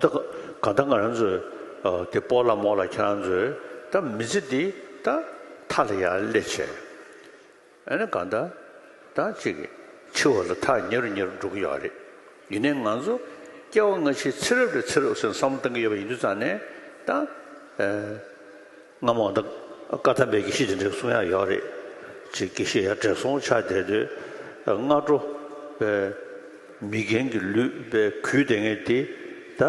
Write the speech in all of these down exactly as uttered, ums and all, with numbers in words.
ད་ག་ད་ང་རང་ཚོས་དེ་སྤོ་ལགས་རྨོ་ལགས་ཁྱེད་རང་ཚོས་ད་མི་ཚེ་འདི་ད་མཐའ་ལ་ཡར་སླེབས་བྱས། ཨ་ནི་གང་ལྟར་ད་ཅིག་འཆི་བ་ལ་ཐག་ཉེ་རུ་ཉེ་རུ་འགྲོ་གི་ཡོད་རེད། ཡིན་ནའི་ང་ཚོ་སྐྱེ་བ་སྔ་ཕྱི་ཚེ་རབས་ནས་ཚེ་རབས་ཟེར་བསམ་བློ་གཏང་གི་ཡོད་པ་ཡིན་དུས་ཙང་ནས་ད་ཨ་སྔ་མོ་ད་བཀའ་གདམས་པའི་དགེ་བཤེས་དེ་འདྲ་གསུང་ཡག་ཡོད་རེད། ཅིག་དགེ་བཤེས་ཡར་བགྲེས་སོང་ཆགས་བསྡད་དུས་སྔ་དྲོ་པའི་མི་རྒན་གྱི་ལུས་པའི་གུས་བསྡད་མཁན་དེ་ད་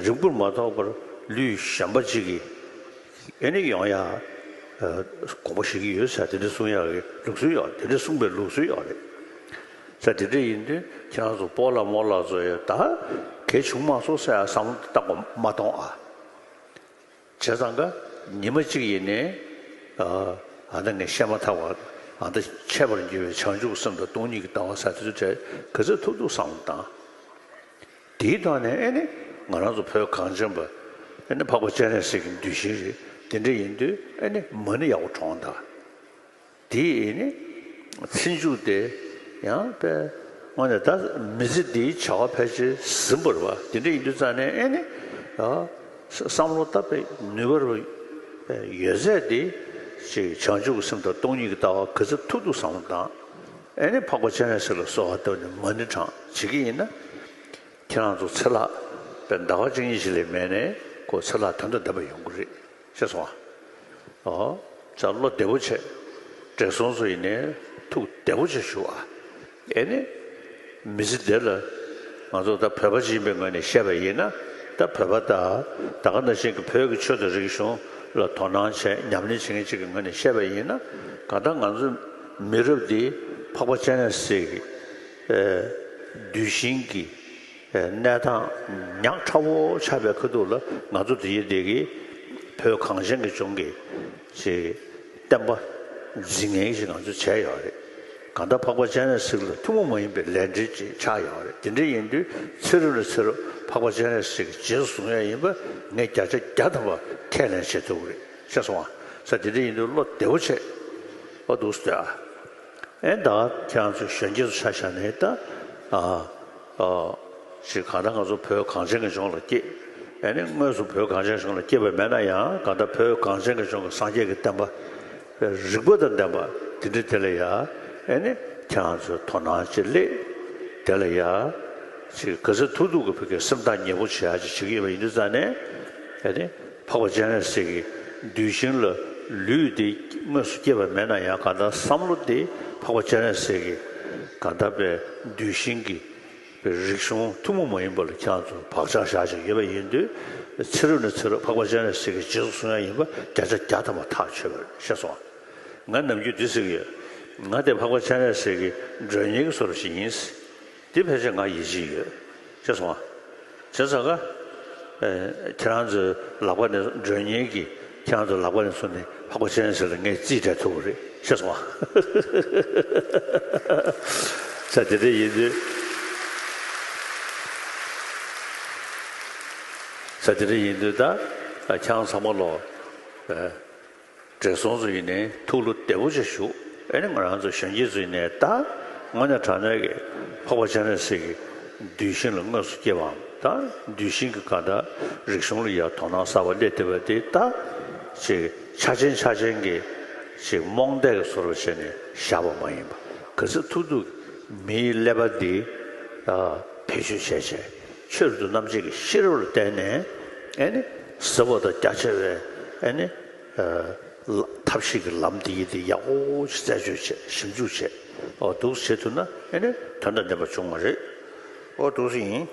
རིང་པོར་མ་ཐོགས་པར་ལུས་གཞན་པ་ཅིག་གིས། ཨེ་ནི་ཡོང་ཡ། ཨ་དགོངས་པ་བཞེས་ཀྱི་ཡོད་ཟེར་དེ་འདྲ་གསུང་ཡག་གི་ལུགས་སྲོལ་ཡོད། དེ་འདྲ་གསུངས་པའི་ལུགས་སྲོལ་ཡོད་རེད། ཟེར་དེ་འདྲ་ཡིན་དུས་ཁྱེད་རང་ཚོ་སྤོ་ལགས་རྨོ་ལགས་ཚོ་ཡ་ད་གལ་བྱུང་མ་སོང་ཟེར་ཡ་བསམ་བློ་བཏང་དགོས་མ་གཏོང་ཨ། བྱས་ཙང་ཀ་ཉི་མ་གཅིག་ཡིན་ནའི་ཨ་ཨ་ད་ངས་བཤད་མ་ཐག་པ་ཨ་ད་འཆད་པར་འགྱུར་བའི་བྱང་ཆུབ་སེམས་དང་སྟོང་ཉིད་ཀྱི་ལྟ་བ་ཟེར་དེ་ཚོ་ག་ཚོད་ཐུབ་ཐུབ་བསམ་བློ་བཏང་། དེའི་ཐོག་ནས་ཨེ་ནི་ང་རང་ཚོ་བོད་གངས་ཅན་པ་ཨེ་ནི་འཕགས་པ་སྤྱན་རས་གཟིགས་ཀྱི་གདུལ་ཞིང་རེད། དེ་འདྲ་ཡིན་དུས་ཨེ་ནི་མ་ཎི་ཡག་པོ་བགྲངས་དང་། དེ་ཨེ་ནི་ཚེ་མཇུག་དེ་ཡང་པས་དངོས་གནས་ད་མི་ཚེ་འདིའི་བྱ་བ་ཕལ་ཆེར་ཟིན་པ་རེད་པ། དེ་འདྲ་ཡིན་དུས་ཙང་ནས་ཨེ་ནི་ཡ་བསམ་བློ་བཏང་པའི་ནུས་པ་རེད་པ་ཡོད་ཚད་དེ་ཅིག་བྱང་ཆུབ་ཀྱི་སེམས་དང་སྟོང་ཉིད་ཀྱི་ལྟ་བ་ག་ཚོད་ཐུབ་ཐུབ་བསམ་བློ་བཏང་། ཨེ་ནི་འཕགས་པ་སྤྱན་རས་གཟིགས་ལ་གསོལ་བ་བཏབ་ནས་མ་ཎི་བགྲངས་བྱེད་ཀྱི་ཡིན་ན། ཁྱེད་རང་ཚོ་ཚེ་ལྷག་པའི་ཟླ་བ་གཅིག་གཉིས་ཤིག་ལས་མེད་ནས་ཁོ་ཚེ་ལྷག་དོན་དང་ལྡན་པ་ཡོང་གི་རེད་ཤེས་སོང་ཨ། ཨོ། ཙ་བློ་བདེ་པོ་བྱས། བགྲེས་སོང་ཚོ་ཡིན་ནའི་ཐུགས་བདེ་པོ་བྱས་བཞུགས་ཨ། ཨེ་ནི། མི་ཚེ་འདི་ལ་ང་ཚོ་ད་བོད་པ་ཅིག་ཡིན་པའི་ངོས་ནས་བཤད་པ་ཡིན་ན་ད་བོད་པ་ད་ད་ག་ནང་བཞིན་གྱི་བོད་ཀྱི་ཆོས་དང་རིག་གཞུང་ལ་དོ་སྣང་བྱས་ཉམས་ལེན་བྱེད་མཁན་ཅིག་གི་ངོས་ནས་བཤད་པ་ཡིན་ན་གང་ལྟར་ང་ཚོ་མི་རབས་འདི་འཕགས་པ་སྤྱན་རས་གཟིགས་ཀྱི་ཨེ་གདུལ་ཞིང་གི་གནས་སྟངས་ཉག་ཕྲ་བོ་ཆགས་པའི་ཁ་ཐུག་ལ་ང་ཚོ་འདི་ཡི་འདི་གི་བོད་གངས་ཅན་གྱི་ལྗོངས་ཀྱི་ཅིག་བསྟན་པ་འཛིན་མཁན་ཞིག་ང་ཚོས་བྱས་ཡོད་རེད། གང་ལྟར་འཕགས་པ་སྤྱན་རས་གཟིགས་ལ་ཐུན་མོང་མ་ཡིན་པའི་ལས་འབྲེལ་ཅིག་ཆགས་ཡོད་རེད། དེ་འདྲ་ཡིན་དུས་ཚེ་རབས་ནས་ཚེ་རབས་འཕགས་པ་སྤྱན་རས་གཟིགས་ཀྱི་རྗེས་སུ་བཟུང་ཡ་ཡིན་པ་ངས་བརྒྱ་ཆ་བརྒྱ་ཐམ་པ་ཁས་ལེན་བྱེད་ཐུབ་ཀྱི་རེད་ཤེས་སོང་ཨ། ས་དེ་འདྲ་ཡིན་དུས་བློ་བདེ་བོ་བྱས་ཨ་འདུག་ཟེར་ཨ། ཨེ་ད་ཁྱེད་རང་ཚོ་གཞོན་སྐྱེས་ཚོ་ཆ་བཞག་ནས་ད་ཨ་ཨ་ཞིག་གང་ལྟར་ང་ཚོ་བོད་གངས་ཅན་གྱི་ལྗོངས་ལ་སྐྱེས། ཨེ་ནི་དངོས་སུ་བོད་གངས་ཅན་གྱི་ལྗོངས་ལ་སྐྱེས་པ་མེད་ན་ཡང་གང་ལྟར་བོད་གངས་ཅན་གྱི་ལྗོངས་ཀྱི་སངས་རྒྱས་ཀྱི་བསྟན་པ་རིག་པ་དང་ལྡན་པ་དེ་འདྲ་དེ་ལ་ཡ་ཨེ་ནི་ཁྱེད་རང་ཚོས་དོ་སྣང་ཅིག་སླེབས། དེ་ལ་ཡ་ཅིག་ག་ཚོད་ཐུབ་ཐུབ་ཀྱི་བོད་ཀྱི་སེམས་ཐག་ཉེ་པོ་བྱེད་ཡ་ཅིག་བྱེད་ཀྱི་ཡོད་པ་ཡིན་དུས་ཙང་ནས་ཨེ་ནི། འཕགས་པ་སྤྱན་རས་གཟིགས་ཀྱི་གདུལ་ཞིང་ལ་ལུས་འདི་དངོས་སུ་སྐྱེས་པ་མེད་ན་ཡང་གང་ལྟར་བསམ་བློ་འདི་འཕགས་པ་སྤྱན་རས་གཟིགས་ཀྱི་གང་ལྟར་པའི་གདུལ་ཞིང་གི་པའི་རིག་གཞུང་ཐུན་མོང་མ་ཡིན་པ་ལ་ཁྱེད་རང་ཚོ་བག་ཆགས་བཞག་བཞག་ཡོད་པ་ཡིན་དུས་ཚེ་རབས་ནས་ཚེ་རབས་འཕགས་པ་སྤྱན་རས་གཟིགས་ཀྱི་རྗེས་སུ་བཟུང་ཡ་ཡིན་པ་བརྒྱ་ཆ་བརྒྱ་ཐམ་པ་ཐག་ཆོད་པ་རེད་ཤེས་སོང་ཨ། ང་ནམ་རྒྱུན་འདི་ཟེར་གྱི་ཡོད། ང་དེ་འཕགས་པ་སྤྱན་རས་གཟིགས་ཀྱི་མགྲོན་གཉེར་གྱི་བཟོ་འདྲ་ཞིག་ཡིན། འདི་ཕལ་ཆེར་ང་ཡིད་ཆེས་ཡོད། ཤེས་སོང་ཨ། བྱས་ཙང་ཀ་ཁྱེད་རང་ཚོའི་ལག་པ་ནས་མགྲོན་གཉེར་གྱིས་ཁྱེད་རང་ཚོའི་ལག་པ་ནས་བཟུང་ནས་འཕགས་པ་སྤྱན་རས་གཟིགས་ལ་ངས་རྩིས་སྤྲད་ཐུབ་པ་རེད། ཤེས་སོང་ཨ། ས་དེ་འདྲ་ཡིན་དུས། ས་དེ་འདྲ་ཡིན་དུས་ད་ཁྱེད་རང་ཚང་མ་ལོ། བགྲེས་སོང་ཚོ་ཡིན་ནའི་ཐུགས་བློ་བདེ་པོ་ཅིག་བཞུགས། ཨེ་ནི་ང་རང་ཚོ་གཞོན་སྐྱེས་ཚོ་ཡིན་ནའི་ད་དངོས་གནས་དྲང་གནས་ཀྱི་འཕགས་པ་སྤྱན་རས་གཟིགས་ཀྱི་གདུལ་ཞིང་ལ་དངོས་སུ་སྐྱེས་པའམ་ད་གདུལ་ཞིང་གི་གང་ལྟར་རིག་གཞུང་ལ་ཡར་དོ་སྣང་གསར་པ་སླེབས་བསྡད་པ་དེ་ད་ཅིག་ཆ་ཆེན་ཆ་ཆེན་གྱི་ཅིག་རྨོངས་དད་ཀྱི་བཟོ་འདྲ་བྱས་ནས་བཞག་པ་མ་ཡིན་པ་ག་ཚོད་ཐུབ་ཐུབ་མིའི་ཀླད་པ་འདི་བེད་སྤྱོད་བྱས་བྱས་ཆོས་རབ་ཏུ་རྣམ་འབྱེད་ཀྱི་ཤེས་རབ་ལ་བརྟེན་ནས་ཨེ་ནི་ཟབ་པ་དང་རྒྱ་ཆེ་བའི་ཨེ་ནི། ཐབས་ཤེས་ཀྱི་ལམ་འདི་ཡིན་ཏེ་ཡག་པོ་ཞིག་རྩད་གཅོད་བྱས་ཞིབ་འཇུག་བྱས་འོ་འདུག་བྱེད་ཐུབ་ན་ཨེ་ནི་དོན་དང་ལྡན་པ་བྱུང་བ་རེད། འོ་འདུག་ཡིན།